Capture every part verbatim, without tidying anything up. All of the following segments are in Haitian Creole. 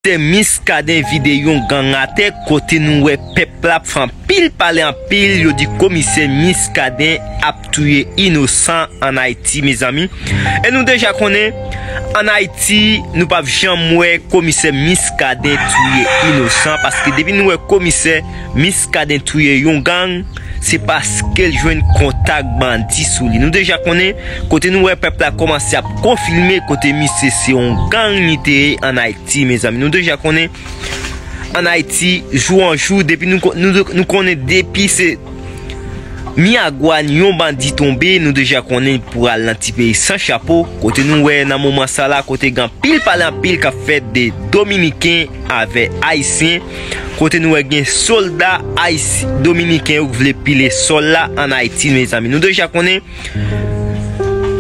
Komisè Muscadin vide yon gang atè, kote nou wè pèp la ap fè anpil pale anpil, yo di komisè Muscadin ap touye inosan an Ayiti, mezanmi. E nou deja konnen, an Ayiti, nou p ap janm wè komisè Muscadin touye inosan, paske depi nou wè komisè Muscadin touye yon gang, se paske l jwenn kontak bandi sou li. Nou deja konnen, kote nou wè pèp la kòmanse ap konfime, kote misye se yon gang li te ye an Ayiti, mezanmi. Nou deja konnen, an Ayiti, jou an jou, depi nou ko-, nou, nou konnen depi se Miragwàn yon bandi tonbe, nou deja konnen pou al nan ti peyi san chapo, kote nou wè nan moman sa la, kote gen anpil pale anpil k ap fèt de Dominiken avè Ayisyen, kote nou wè gen sòlda Ayis-, Dominiken yo k vle pile sòl la an Ayiti, mezanmi. Nou deja konnen,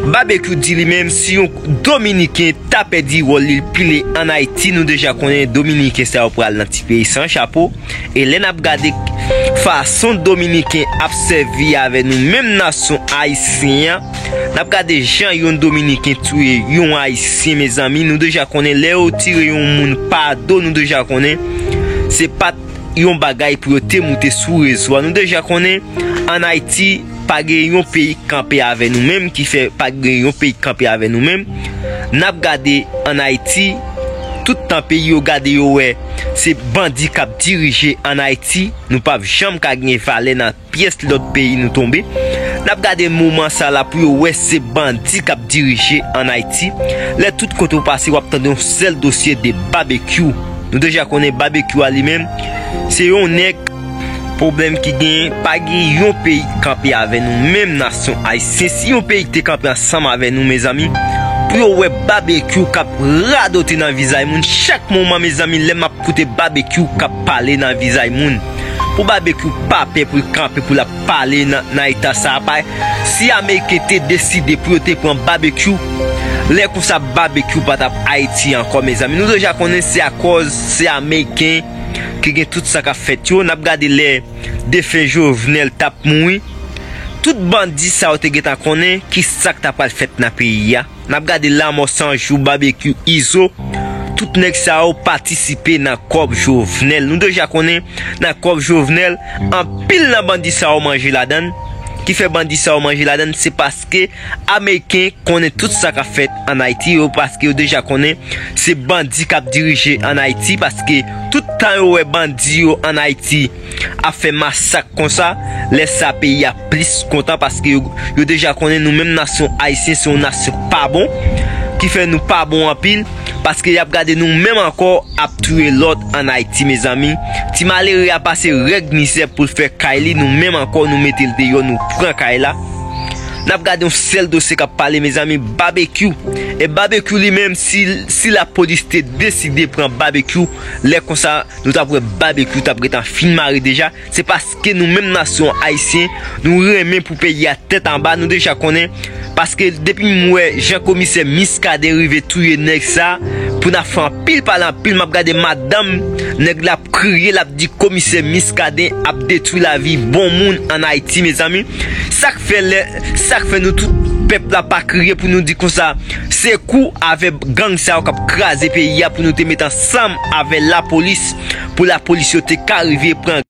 Babekyou di li menm, si yon Dominiken ta pèdi wòl li, l pile an Ayiti, nou deja konnen Dominiken sa yo pral nan ti peyi san chapo. E lè n ap gade fason Dominiken ap sèvi avè nou menm nasyon ayisyen an, n ap gade jan yon Dominiken touye yon Ayisyen, mezanmi, nou deja konnen lè yo tire yon moun pa do, nou deja konnen se pa t yon bagay pou yo te moute sou rezo a. Nou deja konnen, an Ayiti, pa gen yon peyi k kanpe avè nou menm, ki fè pa gen yon peyi k kanpe avè nou menm. N ap gade an Ayiti, tout tan peyi yo gade yo wè se bandi k ap dirije an Ayiti, nou p ap janm ka gen valè nan pyès lòt peyi nou tonbe. N ap gade moman sa la pou yo wè se bandi k ap dirije an Ayiti. Lè tout kote w pase, w ap tande yon sèl dosye de Babekyou. Nou deja konnen Babekyou a li menm, se yon nèg pwoblèm ki gen, pa gen yon peyi k kanpe avè nou menm nasyon ayisyen. Si yon peyi te kanpe ansanm avè nou, mezanmi, pou yo wè Babekyou k ap radote nan vizaj moun, chak moman, mezanmi, lè m ap koute Babekyou k ap pale nan vizaj moun. Pou Babekyou pa pè pou l kanpe, pou l ap pale nan, nan eta sa a. Pa, si Ameriken te deside pou yo te pran Babekyou, lè konsa Babekyou pa t ap Ayiti ankò, mezanmi. Nou deja konnen se akòz se Ameriken ki gen tout sa k ap fèt yo. N ap gade lè defen Jovenel t ap mouri. Tout bandi sa yo te gentan konnen ki sa k ta pral fèt nan peyi a. N ap gade lanmò san jou, Babekyou, Izo. Tout nèg sa yo patisipe nan kòb Jovenel. Nou deja konnen, nan kòb Jovenel, anpil nan bandi sa yo manje ladan l. Ki fè bandi sa yo manje ladan l, se paske Ameriken konnen tout sa k ap fèt an Ayiti yo, paske yo deja konnen se bandi k ap dirije an Ayiti, paske tout tan yo wè bandi yo an Ayiti ap fè masak konsa, lè sa peyi a plis kontan, paske yo, yo deja konnen nou menm nasyon ayisyen se yon nasyon k pa bon, ki fè nou pa bon anpil, paske y ap gade nou menm ankò ap touye lòt an Ayiti, mezanmi. Ti malere a pase règ mizè pou l fè kay li, nou menm ankò nou mete l deyò, nou pran kay la. N ap gade yon sèl dosye k ap pale, mezanmi, Babekyou. E Babekyou li menm, si, si lapolis te deside pran Babekyou, lè konsa, nou t ap wè Babekyou t ap gentan fin mare deja. Se paske nou menm nasyon ayisyen, nou renmen pou peyi a tèt anba, nou deja konnen. Paske depi m wè jan komisè Muscadin rive touye nèg sa, pou n ap fè anpil pale anpil, m ap gade madanm nèg la ap kriye, l ap di komisè Muscadin ap detwi lavi bon moun an Ayiti, mezanmi. Sa k fè lè, sa k fè nou tout pèp la pa kriye pou nou di konsa, se kou avè gang sa yo k ap kraze peyi a pou nou te met ansanm avè lapolis, pou lapolis yo te ka rive pran